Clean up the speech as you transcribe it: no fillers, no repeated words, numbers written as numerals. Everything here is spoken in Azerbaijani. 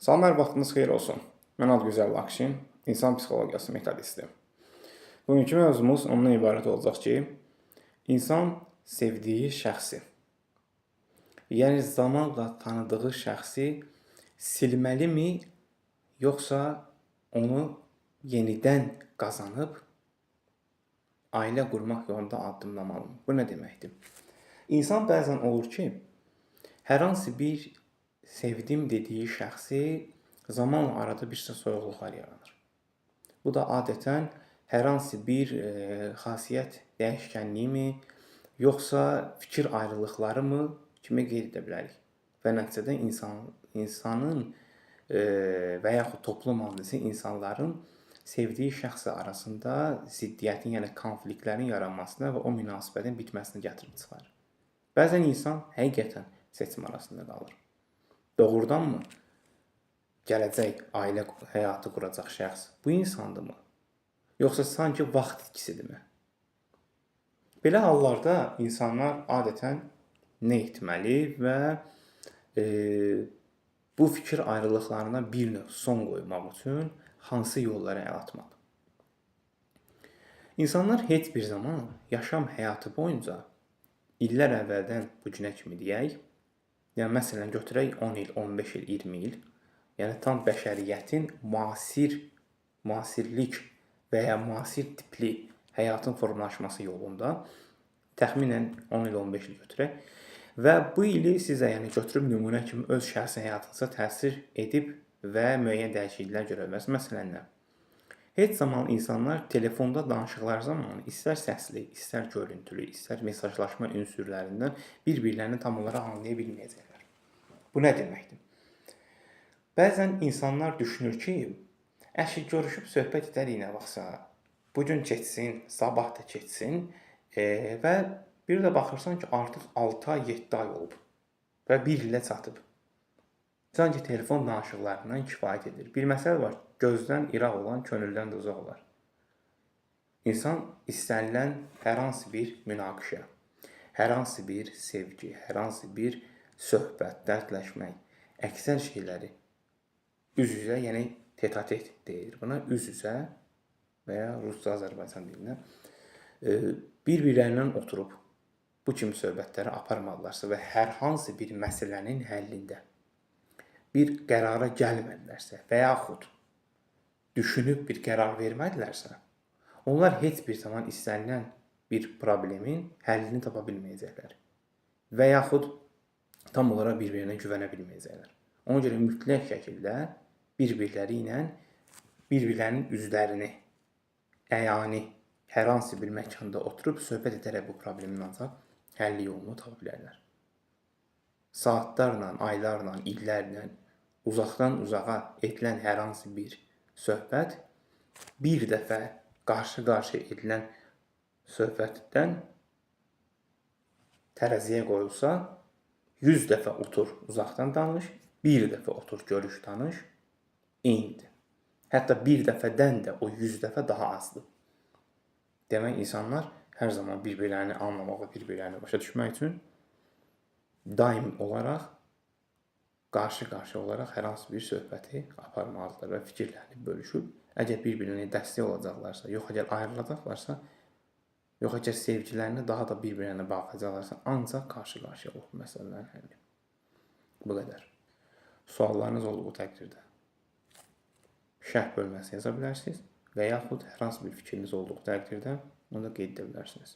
Salam, hər vaxtınız xeyir olsun. Mən Adgözəl Lakşin, insan psixologiyası metodisti. Bugünkü mövzumuz ondan ibarət olacaq ki, insan sevdiyi şəxsi, yəni zamanla tanıdığı şəxsi silməlimi, yoxsa onu yenidən qazanıb ailə qurmaq yolunda addımlamalımı? Bu nə deməkdir? İnsan bəzən olur ki, hər hansı bir sevdim dediyi şəxsi zamanla arada bir soyuqluqlar yaranır. Bu da adətən hər hansı bir xasiyyət dəyişkənliyimi, yoxsa fikir ayrılıqları mı kimi qeyd edə bilərik. Və nəticədə insanın və yaxud toplum halında insanların sevdiyi şəxslə arasında ziddiyyətin, yəni konfliktlərin yaranmasına və o münasibətin bitməsinə gətirib çıxarır. Bəzən insan həqiqətən seçim arasında qalır. Doğrudanmı gələcək ailə həyatı quracaq şəxs bu insandırmı? Yoxsa sanki vaxt itkisidirmi? Belə hallarda insanlar adətən nə etməli və bu fikir ayrılıqlarına bir növ son qoymaq üçün hansı yollara əl atmalı? İnsanlar heç bir zaman yaşam həyatı boyunca illər əvvəldən bu günə kimi deyək, yəni məsələn götürək 10 il, 15 il, 20 il, yəni tam bəşəriyyətin müasirlik və ya müasir tipli həyatın formalaşması yolunda təxminən 10 il, 15 il götürək və bu ili sizə, yəni götürüb nümunə kimi öz şəxsi həyatınıza təsir edib və müəyyən dəyişikliklər görə bilərsiniz. Məsələn nə? Heç zaman insanlar telefonda danışıqlar zamanı istər səsli, istər görüntülü, istər mesajlaşma ünsürlərindən bir-birlərini tam olaraq anlaya bilməyəcəklər. Bu nə deməkdir? Bəzən insanlar düşünür ki, əşi görüşüb söhbət edərik nə vaxtsa, bu gün keçsin, sabah da keçsin və bir də baxırsan ki, artıq 6 ay, 7 ay olub və 1 ilə çatıb. Sanki telefon danışıqlarından kifayət edir. Bir məsəl var, gözdən iraq olan könüldən də uzaq olar. İnsan istənilən hər hansı bir münaqişə, hər hansı bir sevgi, hər hansı bir söhbət, dərdləşmək, əksər şeyləri üz-üzə, yəni tete-a-tet deyilir buna, üz-üzə və ya rusca, Azərbaycan dilində bir-birlərindən oturub bu kimi söhbətləri aparmadılarsa və hər hansı bir məsələnin həllində bir qərara gəlmədilərsə və yaxud düşünüb bir qərar vermədilərsə, onlar heç bir zaman istənilən bir problemin həllini tapa bilməyəcəklər və yaxud tam olaraq bir-birinə güvənə bilməyəcəklər. Ona görə mütləq şəkildə bir-birləri ilə bir-birlərinin üzlərini əyani hər hansı bir məkanda oturub söhbət edərək bu problemin ancaq həlli yolunu tapa bilərlər. Saatlarla, aylarla, illərlə uzaqdan uzağa edilən hər hansı bir söhbət bir dəfə qarşı-qarşıya edilən söhbətdən tərəziyə qoyulsa, 100 dəfə otur uzaqdan danış, bir dəfə otur görüş danış, eynidir. Hətta bir dəfədən də o 100 dəfə daha azdır. Demək, insanlar hər zaman bir-birlərini anlamaq və bir-birlərini başa düşmək üçün daim olaraq qarşı-qarşı olaraq hər hansı bir söhbəti aparmalıdırlar və fikirlərini bölüşüb, əgər bir-birinə dəstək olacaqlarsa, yox əgər ayrılacaqlarsa, yox əgər sevgilərini daha da bir-birinə bağlayacaqlarsa, ancaq qarşı-qarşıya olub məsələlərin həlli. Bu qədər. Suallarınız olduğu təqdirdə şərh bölməsi yaza bilərsiniz və yaxud hər hansı bir fikriniz olduğu təqdirdə onu da qeyd edə bilərsiniz.